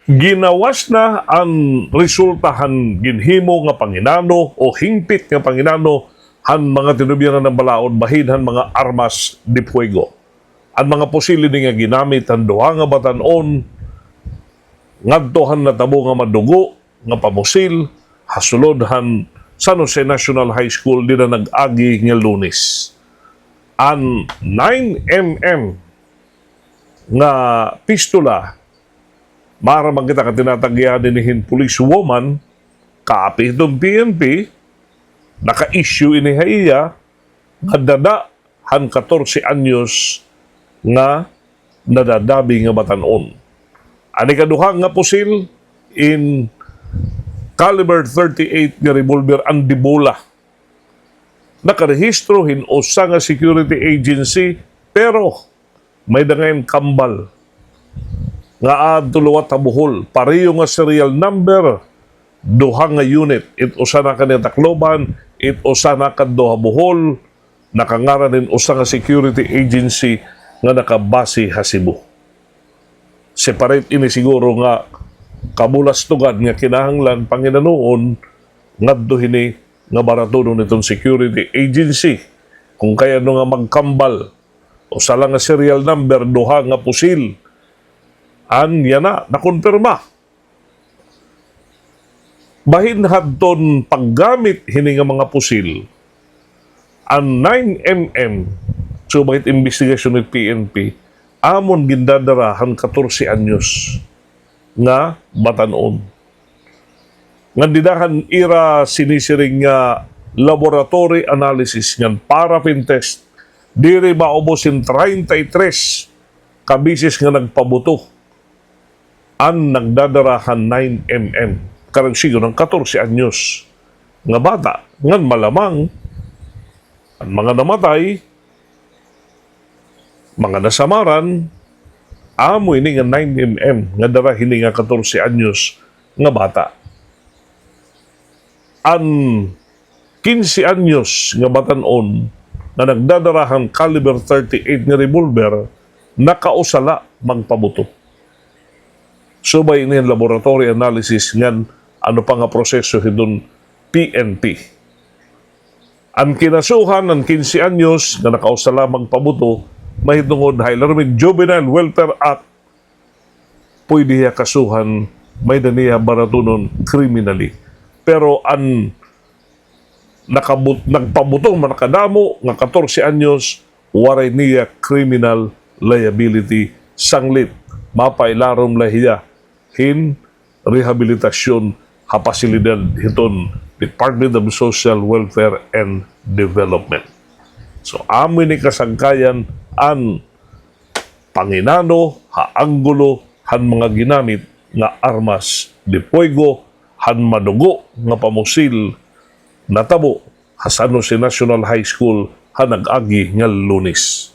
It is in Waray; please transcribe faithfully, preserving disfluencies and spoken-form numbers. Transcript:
Ginawas na an resulta han ginhimo nga panginano o hingpit nga panginano han mga tinubyangan nga balaod bahin han mga armas de fuego. An mga pusil ini nga ginamit han duha nga batan-on ngadto han natabo nga madugo nga pamusil ha sulod han San Jose National High School dinha nag-agi nga Lunes. An nine M M nga pistola, maaram man kita nga tinatagyahan ini hin police woman, kaapi hiton P N P, naka-issue ini ha iya, nga dada han katorse anyos nga nadadabi nga batan-on. An ikaduha nga pusil in caliber thirty-eight nga revolver an de bola. Nakarehistro hin usa nga security agency, pero may-ada ngay-an kambal nga adto liwat ha Bohol. Pareho nga serial number, duha nga unit. It usa nakadi ha Tacloban, it usa nakadto ha Bohol, nakangaran hin usa nga security agency nga nakabase ha Cebu. Separate ini siguro nga kabulastogan nga kinahanglan panginanuon ngadto hini nga baratunon hiton security agency. Kon kay ano nga magkambal, usa la nga serial number, duha nga pusil. An yana, nakonpirma. Bahin hadton paggamit hini nga mga pusil, an nine M M, subay hit imbestigasyon hit P N P, amon gindadara han katorse anyos nga batan-on. Ngan dida han ira sinisiring nga laboratory analysis ngan paraffin test, diri maubos hin treinta y tres ka beses nga nagpabuto an nagdadara han nine M M. Karuyag sidngon an katorse anyos nga bata, ngan malamang an mga namatay, mga nasamaran, amo ini nga nine M M nga dara hini nga katorse anyos nga bata. An kinse anyos nga batan-on nga nagdadara han caliber thirty-eight nga revolver, nakausa la magpabuto. Subay ini an laboratory analysis ngan ano pa nga proseso hiton P N P. An kinasuhan, an kinse anyos nga nakausa la magpabuto, mahitungod ha ilarom hin Juvenile Welfare Act, pwede hiya kasuhan, may-ada niya baratunon criminally. Pero an nakabut-, nagpabuto man nakadamo nga katorse anyos, waray niya criminal liability sanglit mapailarom la hiya hin rehabilitasyon ha pasilidad hiton Department of Social Welfare and Development. So, amo ini kasangkayan an panginano ha anggulo han mga ginamit nga armas de fuego han madugo nga pamusil natabo ha San Jose National High School ha nag-agi nga Lunes.